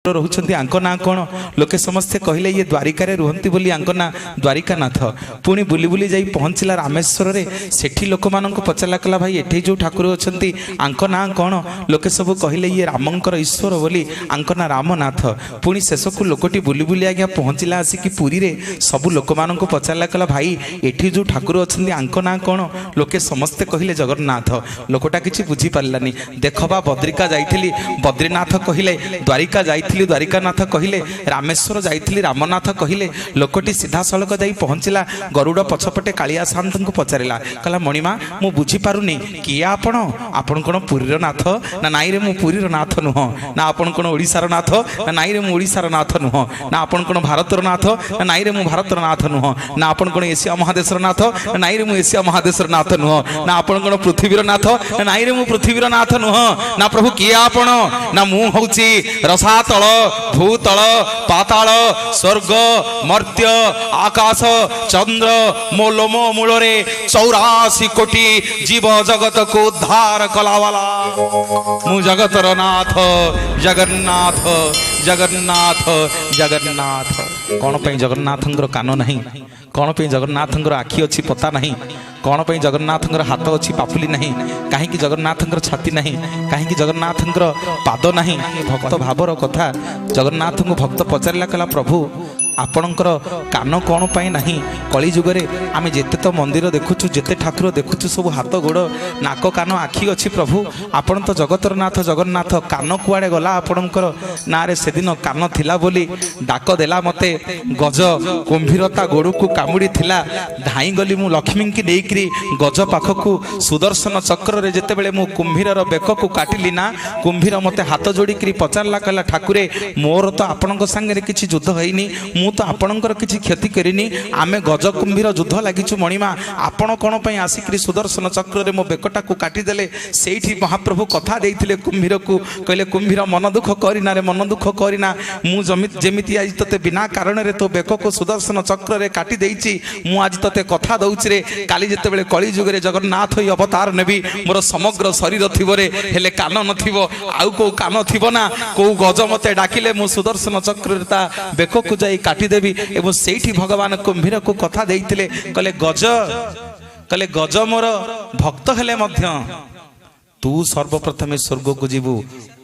ରହୁଛନ୍ତି, ଆଙ୍କ ନାଁ କ'ଣ? ଲୋକେ ସମସ୍ତେ କହିଲେ ଇଏ ଦ୍ୱାରିକାରେ ରୁହନ୍ତି ବୋଲି ଆଙ୍କ ନାଁ ଦ୍ୱାରିକାନାଥ। ପୁଣି ବୁଲି ବୁଲି ଯାଇ ପହଞ୍ଚିଲା ରାମେଶ୍ୱରରେ। ସେଠି ଲୋକମାନଙ୍କୁ ପଚାରିଲା, କଲା ଭାଇ, ଏଠି ଯେଉଁ ଠାକୁର ଅଛନ୍ତି ଆଙ୍କ ନାଁ କ'ଣ? ଲୋକେ ସବୁ କହିଲେ ଇଏ ରାମଙ୍କର ଈଶ୍ୱର ବୋଲି ଆଙ୍କ ନାଁ ରାମନାଥ। ପୁଣି ଶେଷକୁ ଲୋକଟି ବୁଲି ବୁଲି ଆଜ୍ଞା ପହଞ୍ଚିଲା ଆସିକି ପୁରୀରେ। ସବୁ ଲୋକମାନଙ୍କୁ ପଚାରିଲା, କଲା ଭାଇ, ଏଠି ଯେଉଁ ଠାକୁର ଅଛନ୍ତି ଆଙ୍କ ନାଁ କ'ଣ? ଲୋକେ ସମସ୍ତେ କହିଲେ ଜଗନ୍ନାଥ। ଲୋକଟା କିଛି ବୁଝିପାରିଲାନି। ଦେଖ ବା, ବଦ୍ରିକା ଯାଇଥିଲି ବଦ୍ରିନାଥ କହିଲେ, ଦ୍ୱାରିକା ଯାଇଥିଲି ଦ୍ୱାରିକାନାଥ କହିଲେ, ରାମେଶ୍ୱର ଯାଇଥିଲି ରାମନାଥ କହିଲେ। ଲୋକଟି ସିଧାସଳଖ ଯାଇ ପହଞ୍ଚିଲା ଗରୁଡ଼ ପଛପଟେ। କାଳିଆ ସାନ୍ତଙ୍କୁ ପଚାରିଲା, କହିଲା ମଣିମା, ମୁଁ ବୁଝିପାରୁନି, କିଏ ଆପଣ? ଆପଣ କ'ଣ ପୁରୀର ନାଥ? ନା ନାଇଁରେ, ମୁଁ ପୁରୀର ନାଥ ନୁହଁ। ନା ଆପଣ କ'ଣ ଓଡ଼ିଶାର ନାଥ? ନା ନାଇଁରେ, ମୁଁ ଓଡ଼ିଶାର ନାଥ ନୁହଁ। ନା ଆପଣ କ'ଣ ଭାରତର ନାଥ? ନା ନାଇଁରେ, ମୁଁ ଭାରତର ନାଥ ନୁହଁ। ନା ଆପଣ କ'ଣ ଏସିଆ ମହାଦେଶର ନାଥ? ନା ନାଇଁରେ, ମୁଁ ଏସିଆ ମହାଦେଶର ନାଥ ନୁହଁ। ନା ଆପଣ କ'ଣ ପୃଥିବୀର ନାଥ? ନା ନାଇଁରେ, ମୁଁ ପୃଥିବୀର ନାଥ ନୁହଁ। ନା ପ୍ରଭୁ, କିଏ ଆପଣ? ନା ମୁଁ ହଉଛି ରସାତଳ, ଭୂତଳ, ପାତାଳ, ସ୍ୱର୍ଗ, ମର୍ତ୍ତ୍ୟ, ଆକାଶ, ଚନ୍ଦ୍ର, ମୋ ଲୋମ ମୂଳରେ 84 କୋଟି ଜୀବ ଜଗତକୁ ଉଦ୍ଧାର କଲାବାଲା। ମୁଁ ଜଗତର ନାଥ ଜଗନ୍ନାଥ, ଜଗନ୍ନାଥ, ଜଗନ୍ନାଥ। କ'ଣ ପାଇଁ ଜଗନ୍ନାଥଙ୍କର କାନ ନାହିଁ? କ'ଣ ପାଇଁ ଜଗନ୍ନାଥଙ୍କର ଆଖି ଅଛି, ପତା ନାହିଁ? କ'ଣ ପାଇଁ ଜଗନ୍ନାଥଙ୍କର ହାତ ଅଛି, ପାପୁଲି ନାହିଁ? କାହିଁକି ଜଗନ୍ନାଥଙ୍କର ଛାତି ନାହିଁ? କାହିଁକି ଜଗନ୍ନାଥଙ୍କର ପାଦ ନାହିଁ? ଭକ୍ତ ଭାବର କଥା। ଜଗନ୍ନାଥଙ୍କୁ ଭକ୍ତ ପଚାରିଲା, କହିଲା ପ୍ରଭୁ, ଆପଣଙ୍କର କାନ କ'ଣ ପାଇଁ ନାହିଁ? କଳି ଯୁଗରେ ଆମେ ଯେତେ ତ ମନ୍ଦିର ଦେଖୁଛୁ, ଯେତେ ଠାକୁର ଦେଖୁଛୁ, ସବୁ ହାତ, ଗୋଡ଼, ନାକ, କାନ, ଆଖି ଅଛି। ପ୍ରଭୁ, ଆପଣ ତ ଜଗତର ନାଥ ଜଗନ୍ନାଥ, କାନ କୁଆଡ଼େ ଗଲା ଆପଣଙ୍କର? ନାଁରେ ସେଦିନ କାନ ଥିଲା ବୋଲି ଡାକ ଦେଲା ମୋତେ ଗଜ କୁମ୍ଭୀର, ତା ଗୋଡ଼କୁ କାମୁଡ଼ି ଥିଲା। ଧାଇଁ ଗଲି ମୁଁ ଲକ୍ଷ୍ମୀଙ୍କି ନେଇକିରି ଗଜ ପାଖକୁ। ସୁଦର୍ଶନ ଚକ୍ରରେ ଯେତେବେଳେ ମୁଁ କୁମ୍ଭୀରର ବେକକୁ କାଟିଲି ନା, କୁମ୍ଭୀର ମୋତେ ହାତ ଯୋଡ଼ିକିରି ପଚାରିଲା, କହିଲା ଠାକୁରେ, ମୋର ତ ଆପଣଙ୍କ ସାଙ୍ଗରେ କିଛି ଯୁଦ୍ଧ ହେଇନି, ମୁଁ ତ ଆପଣଙ୍କର କିଛି କ୍ଷତି କରିନି, ଆମେ ଗଜ କୁମ୍ଭୀର ଯୁଦ୍ଧ ଲାଗିଛୁ। ମଣିମା, ଆପଣ କ'ଣ ପାଇଁ ଆସିକିରି ସୁଦର୍ଶନ ଚକ୍ରରେ ମୋ ବେକଟାକୁ କାଟିଦେଲେ? ସେଇଠି ମହାପ୍ରଭୁ କଥା ଦେଇଥିଲେ କୁମ୍ଭୀରକୁ। କହିଲେ କୁମ୍ଭୀର, ମନ ଦୁଃଖ କରିନା ରେ, ମନ ଦୁଃଖ କରିନା। ମୁଁ ଯେମିତି ଆଜି ତୋତେ ବିନା କାରଣରେ ତୋ ବେକକୁ ସୁଦର୍ଶନ ଚକ୍ରରେ କାଟି ଦେଇଛି, ମୁଁ ଆଜି ତୋତେ କଥା ଦଉଛି ରେ, କାଲି ଯେତେବେଳେ କଳି ଯୁଗରେ ଜଗନ୍ନାଥ ହୋଇ ଅବତାର ନେବି, ମୋର ସମଗ୍ର ଶରୀର ଥିବ ରେ, ହେଲେ କାନ ନଥିବ। ଆଉ କୋଉ କାନ ଥିବ ନା, କୋଉ ଗଜ ମତେ ଡାକିଲେ ମୁଁ ସୁଦର୍ଶନ ଚକ୍ରରେ ତା ବେକକୁ ଯାଇ କାଟିଦେବି। ଏବଂ ସେଇଠି ଭଗବାନ କୁମ୍ଭୀରକୁ କଥା ଦେଇଥିଲେ। କହିଲେ ଗଜ, କହିଲେ ଗଜ ମୋର ଭକ୍ତ ହେଲେ ମଧ୍ୟ ତୁ ସର୍ବପ୍ରଥମେ ସ୍ୱର୍ଗକୁ ଯିବୁ,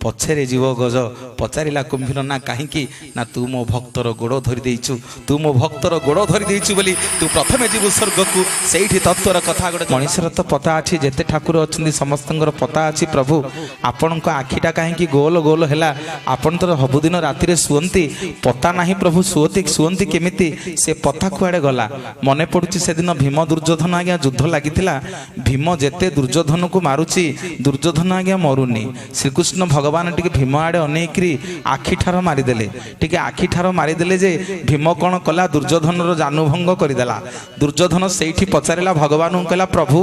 ପଛରେ ଯିବ ଗଜ। ପଚାରିଲା କୁମ୍ଭୀର, ନା କାହିଁକି? ନା ତୁ ମୋ ଭକ୍ତର ଗୋଡ଼ ଧରି ଦେଇଛୁ, ତୁ ମୋ ଭକ୍ତର ଗୋଡ଼ ଧରି ଦେଇଛୁ ବୋଲି ତୁ ପ୍ରଥମେ ଯିବୁ ସ୍ୱର୍ଗକୁ। ସେଇଠି ତତ୍ତ୍ୱର କଥା ଗୋଟେ। ମଣିଷର ତ ପତା ଅଛି, ଯେତେ ଠାକୁର ଅଛନ୍ତି ସମସ୍ତଙ୍କର ପତା ଅଛି। ପ୍ରଭୁ, ଆପଣଙ୍କ ଆଖିଟା କାହିଁକି ଗୋଲ ଗୋଲ ହେଲା? ଆପଣ ତ ସବୁଦିନ ରାତିରେ ଶୁଅନ୍ତି, ପତା ନାହିଁ ପ୍ରଭୁ, ଶୁଅନ୍ତି ଶୁଅନ୍ତି କେମିତି? ସେ ପତା କୁଆଡ଼େ ଗଲା? ମନେ ପଡ଼ୁଛି ସେଦିନ ଭୀମ ଦୁର୍ଯ୍ୟୋଧନ ଆଜ୍ଞା ଯୁଦ୍ଧ ଲାଗିଥିଲା। ଭୀମ ଯେତେ ଦୁର୍ଯ୍ୟୋଧନକୁ ମାରୁଛି, ଦୁର୍ଯ୍ୟୋଧନ ଆଜ୍ଞା ମରୁନି। ଶ୍ରୀକୃଷ୍ଣ ଭଗବାନ ଟିକେ ଭୀମ ଆଡ଼େ ଅନେଇକିରି ଆଖି ଠାର ମାରିଦେଲେ। ଟିକେ ଆଖି ଠାର ମାରିଦେଲେ ଯେ ଭୀମ କ'ଣ କଲା? ଦୁର୍ଯ୍ୟୋଧନର ଜାନୁଭଙ୍ଗ କରିଦେଲା। ଦୁର୍ଯ୍ୟୋଧନ ସେଇଠି ପଚାରିଲା ଭଗବାନଙ୍କୁ, କହିଲା ପ୍ରଭୁ,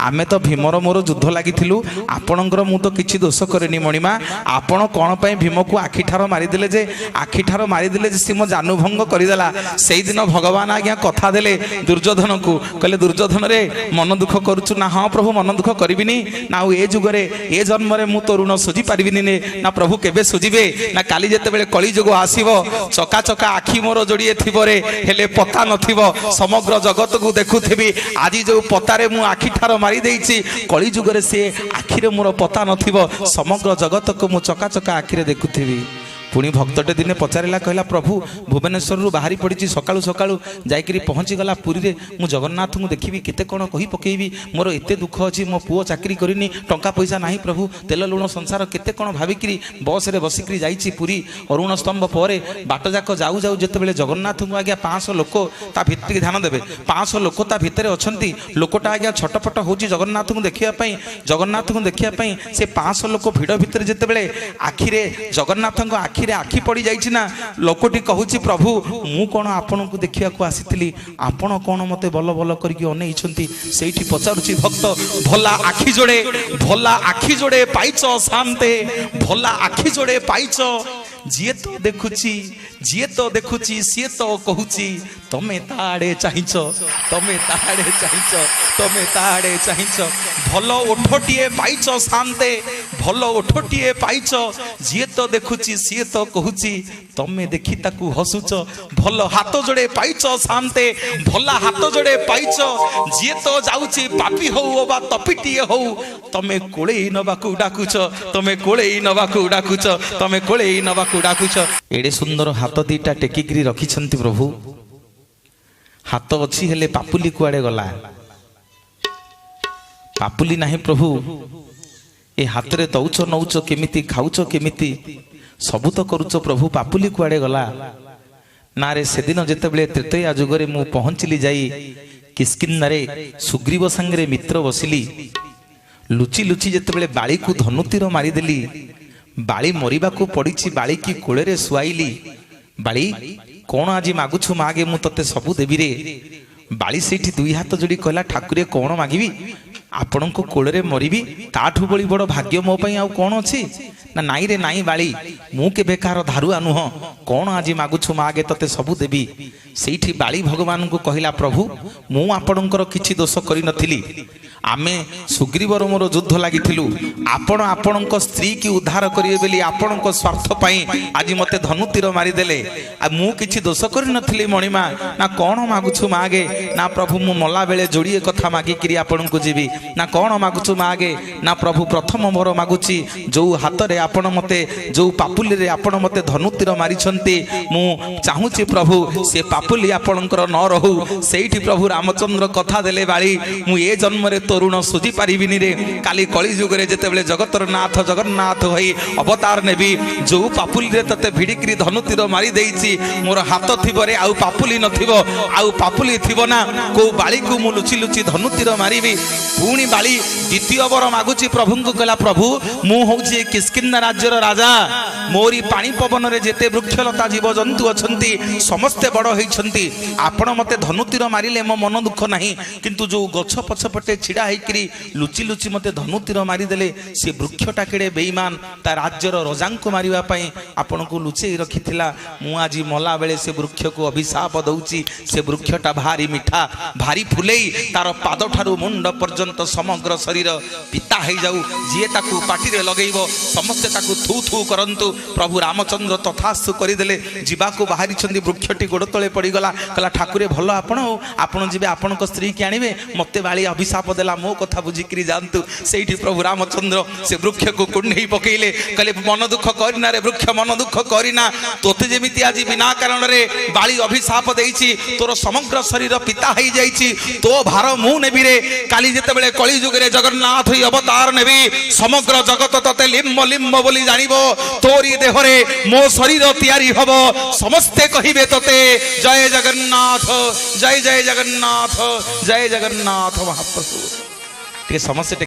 ଆମେ ତ ଭୀମର ମୋର ଯୁଦ୍ଧ ଲାଗିଥିଲୁ, ଆପଣଙ୍କର ମୁଁ ତ କିଛି ଦୋଷ କରିନି। ମଣିମା, ଆପଣ କ'ଣ ପାଇଁ ଭୀମକୁ ଆଖି ଠାର ମାରିଦେଲେ ଯେ, ଆଖି ଠାର ମାରିଦେଲେ ଯେ ସେ ମୋ ଜାନୁଭଙ୍ଗ କରିଦେଲା? ସେଇଦିନ ଭଗବାନ ଆଜ୍ଞା କଥା ଦେଲେ ଦୁର୍ଯ୍ୟୋଧନକୁ। କହିଲେ ଦୁର୍ଯ୍ୟୋଧନରେ, ମନ ଦୁଃଖ କରୁଛୁ? ନା ହଁ ପ୍ରଭୁ, ମନ ଦୁଃଖ କରିବିନି। ନା ଆଉ ଏ ଯୁଗରେ, ଏ ଜନ୍ମରେ ମୁଁ ତୋ ଋଣ ସୁଝି ପାରିବିନି ନେ। ନା ପ୍ରଭୁ, କେବେ ସୁଝିବେ? ନା କାଲି ଯେତେବେଳେ କଳି ଯୁଗ ଆସିବ, ଚକା ଚକା ଆଖି ମୋର ଯୋଡ଼ିଏ ଥିବ ରେ, ହେଲେ ପତା ନଥିବ, ସମଗ୍ର ଜଗତକୁ ଦେଖୁଥିବି। ଆଜି ଯୋଉ ପତାରେ ମୁଁ ଆଖି ଠାର ମାରି ଦେଇଛି, କଳି ଯୁଗରେ ସେ ଆଖିରେ ମୋର ପତା ନଥିବ, ସମଗ୍ର ଜଗତକୁ ମୁଁ ଚକା ଚକା ଆଖିରେ ଦେଖୁଥିବି। ପୁଣି ଭକ୍ତଟେ ଦିନେ ପଚାରିଲା, କହିଲା ପ୍ରଭୁ, ଭୁବନେଶ୍ୱରରୁ ବାହାରି ପଡ଼ିଛି ସକାଳୁ ସକାଳୁ, ଯାଇକିରି ପହଞ୍ଚିଗଲା ପୁରୀରେ, ମୁଁ ଜଗନ୍ନାଥଙ୍କୁ ଦେଖିବି, କେତେ କ'ଣ କହି ପକେଇବି, ମୋର ଏତେ ଦୁଃଖ ଅଛି, ମୋ ପୁଅ ଚାକିରି କରିନି, ଟଙ୍କା ପଇସା ନାହିଁ ପ୍ରଭୁ, ତେଲ ଲୁଣ ସଂସାର, କେତେ କ'ଣ ଭାବିକିରି ବସ୍ରେ ବସିକିରି ଯାଇଛି ପୁରୀ। ଅରୁଣ ସ୍ତମ୍ଭ ପରେ ବାଟଯାକ ଯାଉ ଯାଉ ଯେତେବେଳେ ଜଗନ୍ନାଥଙ୍କୁ ଆଜ୍ଞା 500 ଲୋକ ତା ଭିତରେ, ଧ୍ୟାନ ଦେବେ, 500 ଲୋକ ତା ଭିତରେ ଅଛନ୍ତି। ଲୋକଟା ଆଜ୍ଞା ଛଟପଟ ହେଉଛି ଜଗନ୍ନାଥଙ୍କୁ ଦେଖିବା ପାଇଁ, ଜଗନ୍ନାଥଙ୍କୁ ଦେଖିବା ପାଇଁ। ସେ 500 ଲୋକ ଭିଡ଼ ଭିତରେ ଯେତେବେଳେ ଆଖିରେ ଜଗନ୍ନାଥଙ୍କ ଆଖିରେ ଆଖି ପଡ଼ିଯାଇଛି ନା, ଲୋକଟି କହୁଛି ପ୍ରଭୁ, ମୁଁ କ'ଣ ଆପଣଙ୍କୁ ଦେଖିବାକୁ ଆସିଥିଲି? ଆପଣ କ'ଣ ମୋତେ ବଲ ବଲ କରିକି ଅନେଇଛନ୍ତି? ସେଇଠି ପଚାରୁଛି ଭକ୍ତ, ଭଲା ଆଖି ଯୋଡ଼େ, ଭଲା ଆଖି ଯୋଡ଼େ ପାଇଛ ସାନ୍ତେ, ଭଲା ଆଖି ଯୋଡ଼େ ପାଇଛ, ଯିଏ ତ ଦେଖୁଛି, ଯିଏ ତ ଦେଖୁଛି ସିଏ ତ କହୁଛି, ତମେ ତା ଆଡ଼େ ଚାହିଁଛ, ତମେ ତା ଆଡ଼େ ଚାହିଁଛ, ତମେ ତା ଆଡ଼େ ଚାହିଁଛ। ଭଲ ଓଠଟିଏ ପାଇଛ ସାନ୍ତେ, ଭଲ ଓଠଟିଏ ପାଇଛ, ଯିଏ ତ ଦେଖୁଛି ସିଏ ତ କହୁଛି, ତମେ ଦେଖି ତାକୁ ହସୁଛ। ଭଲ ହାତ ଯୋଡ଼େ ପାଇଛ ସାନ୍ତେ, ଭଲ ହାତ ଯୋଡ଼େ ପାଇଛ, ଯିଏ ତ ଯାଉଛି ପାପି ହଉ ଅବା ତପିଟିଏ ହଉ, ତମେ କୋଳେଇ ନବାକୁ ଡାକୁଛ, ତମେ କୋଳେଇ ନବାକୁ ଡାକୁଛ, ତମେ କୋଳେଇ ନବାକୁ ଡାକୁଛ। ଏଡ଼େ ସୁନ୍ଦର ହାତ ଦିଟା ଟେକିକିରି ରଖିଛନ୍ତି ପ୍ରଭୁ। ହାତ ଅଛି ହେଲେ ପାପୁଲି କୁଆଡ଼େ ଗଲା? ପାପୁଲି ନାହିଁ ପ୍ରଭୁ। ଏ ହାତରେ ଦଉଛ ନଉଛ କେମିତି, ଖାଉଛ କେମିତି, ସବୁ ତ କରୁଛ ପ୍ରଭୁ, ପାପୁଲି କୁଆଡ଼େ ଗଲା? ନା ରେ, ସେଦିନ ଯେତେବେଳେ ତ୍ରେତୟା ଯୁଗରେ ମୁଁ ପହଞ୍ଚିଲି ଯାଇ କିଷ୍କିନ୍ଦାରେ, ସୁଗ୍ରୀବ ସାଙ୍ଗରେ ମିତ୍ର ବସିଲି, ଲୁଚି ଲୁଚି ଯେତେବେଳେ ବାଳିକୁ ଧନୁତୀର ମାରିଦେଲି, ବାଳି ମରିବାକୁ ପଡ଼ିଛି, ବାଳିକି କୋଳରେ ଶୁଆଇଲି। ବାଳି କ'ଣ ଆଜି ମାଗୁଛୁ ମାଗେ, ମୁଁ ତତେ ସବୁ ଦେବିରେ। ବାଳି ସେଇଠି ଦୁଇ ହାତ ଯୋଡ଼ି କହିଲା, ଠାକୁରେ କ'ଣ ମାଗିବି, ଆପଣଙ୍କ କୋଳରେ ମରିବି, ତାଠୁ ବଳି ବଡ଼ ଭାଗ୍ୟ ମୋ ପାଇଁ ଆଉ କ'ଣ ଅଛି? ନା ନାଇଁ ରେ ନାଇଁ ବାଳି, ମୁଁ କେବେ କାହାର ଧାରୁଆ ନୁହଁ, କ'ଣ ଆଜି ମାଗୁଛୁ ମାଗେ, ତତେ ସବୁ ଦେବି। ସେଇଠି ବାଳି ଭଗବାନଙ୍କୁ କହିଲା, ପ୍ରଭୁ ମୁଁ ଆପଣଙ୍କର କିଛି ଦୋଷ କରିନଥିଲି, ଆମେ ସୁଗ୍ରୀବର ମୋର ଯୁଦ୍ଧ ଲାଗିଥିଲୁ, ଆପଣ ଆପଣଙ୍କ ସ୍ତ୍ରୀକି ଉଦ୍ଧାର କରିବେ ବୋଲି ଆପଣଙ୍କ ସ୍ୱାର୍ଥ ପାଇଁ ଆଜି ମୋତେ ଧନୁତୀର ମାରିଦେଲେ, ଆଉ ମୁଁ କିଛି ଦୋଷ କରିନଥିଲି ମଣିମା। ନା କ'ଣ ମାଗୁଛୁ ମାଗେ? ନା ପ୍ରଭୁ ମୁଁ ମଲା ବେଳେ ଯୋଡ଼ିଏ କଥା ମାଗିକିରି ଆପଣଙ୍କୁ ଯିବି। ନା କ'ଣ ମାଗୁଛୁ ମାଗେ? ନା ପ୍ରଭୁ ପ୍ରଥମ ମୋର ମାଗୁଛି, ଯୋଉ ହାତରେ ଆପଣ ମୋତେ, ଯୋଉ ପାପୁଲିରେ ଆପଣ ମୋତେ ଧନୁତୀର ମାରିଛନ୍ତି, ମୁଁ ଚାହୁଁଛି ପ୍ରଭୁ ସେ ପାପୁଲି ଆପଣଙ୍କର ନ ରହୁ। ସେଇଠି ପ୍ରଭୁ ରାମଚନ୍ଦ୍ର କଥା ଦେଲେ, ବାଳି ମୁଁ ଏ ଜନ୍ମରେ ତରୁଣ ସୁଝି ପାରିବିନି ରେ, କାଲି କଳି ଯୁଗରେ ଯେତେବେଳେ ଜଗତର ନାଥ ଜଗନ୍ନାଥ ହୋଇ ଅବତାର ନେବି, ଯୋଉ ପାପୁଲିରେ ତତେ ଭିଡ଼ିକିରି ଧନୁତୀର ମାରି ଦେଇଛି, ମୋର ହାତ ଥିବରେ ଆଉ ପାପୁଲି ନଥିବ, ଆଉ ପାପୁଲି ଥିବ ନା, କୋଉ ବାଳିକୁ ମୁଁ ଲୁଚି ଲୁଚି ଧନୁତୀର ମାରିବି। ପୁଣି ବାଳି ଦ୍ୱିତୀୟ ବର ମାଗୁଛି ପ୍ରଭୁଙ୍କୁ, କହିଲା ପ୍ରଭୁ ମୁଁ ହଉଛି କିଷ୍କିନ୍ଦା ରାଜ୍ୟର ରାଜା, ମୋରି ପାଣି ପବନରେ ଯେତେ ବୃକ୍ଷଲତା ଜୀବଜନ୍ତୁ ଅଛନ୍ତି ସମସ୍ତେ ବଡ଼ ହେଇଛନ୍ତି, ଆପଣ ମୋତେ ଧନୁତୀର ମାରିଲେ ମୋ ମନ ଦୁଃଖ ନାହିଁ, କିନ୍ତୁ ଯୋଉ ଗଛ ପଛପଟେ ଛିଡ଼ା ହେଇକିରି ଲୁଚି ଲୁଚି ମୋତେ ଧନୁତୀର ମାରିଦେଲେ, ସେ ବୃକ୍ଷଟା କେଡ଼େ ବେଇମାନ, ତା ରାଜ୍ୟର ରଜାଙ୍କୁ ମାରିବା ପାଇଁ ଆପଣଙ୍କୁ ଲୁଚେଇ ରଖିଥିଲା, ମୁଁ ଆଜି ମଲା ବେଳେ ସେ ବୃକ୍ଷକୁ ଅଭିଶାପ ଦଉଛି, ସେ ବୃକ୍ଷଟା ଭାରି ମିଠା, ଭାରି ଫୁଲେଇ, ତାର ପାଦଠାରୁ ମୁଣ୍ଡ ପର୍ଯ୍ୟନ୍ତ ସମଗ୍ର ଶରୀର ପିତା ହେଇଯାଉ, ଯିଏ ତାକୁ ପାଟିରେ ଲଗେଇବ ସମସ୍ତେ ତାକୁ ଥୁ ଥୁ କରନ୍ତୁ। ପ୍ରଭୁ ରାମଚନ୍ଦ୍ର ତଥାସ୍ତୁ କରିଦେଲେ। ଯିବାକୁ ବାହାରିଛନ୍ତି, ବୃକ୍ଷଟି ଗୋଡ଼ ତଳେ ପଡ଼ିଗଲା, କହିଲା ଠାକୁରେ ଭଲ ଆପଣ, ଆଉ ଆପଣ ଯିବେ ଆପଣଙ୍କ ସ୍ତ୍ରୀକି ଆଣିବେ, ମୋତେ ବାଳି ଅଭିଶାପ ଦେଲା, ମୋ କଥା ବୁଝିକିରି ଯାଆନ୍ତୁ। ସେଇଠି ପ୍ରଭୁ ରାମଚନ୍ଦ୍ର ସେ ବୃକ୍ଷକୁ କୁଣ୍ଢେଇ ପକେଇଲେ, କହିଲେ ମନ ଦୁଃଖ କରିନା ରେ ବୃକ୍ଷ, ମନ ଦୁଃଖ କରିନା, ତୋତେ ଯେମିତି ଆଜି ବିନା କାରଣରେ ବାଳି ଅଭିଶାପ ଦେଇଛି, ତୋର ସମଗ୍ର ଶରୀର ପିତା ହେଇଯାଇଛି, ତୋ ଭାର ମୁଁ ନେବି ରେ, କାଲି ଯେତେବେଳେ କଳି ଯୁଗରେ ଜଗନ୍ନାଥ ହୋଇ ଅବତାର ନେବି, ସମଗ୍ର ଜଗତ ତତେ ଲିମ୍ବ ଲିମ୍ବ ବୋଲି ଜାଣିବ, ତୋରି ଦେହରେ ମୋ ଶରୀର ତିଆରି ହବ, ସମସ୍ତେ କହିବେ ତତେ ଜୟ ଜଗନ୍ନାଥ, ଜୟ ଜୟ ଜଗନ୍ନାଥ, ଜୟ ଜଗନ୍ନାଥ ମହାପ୍ରଭୁ। ଟିକେ ସମସ୍ତେ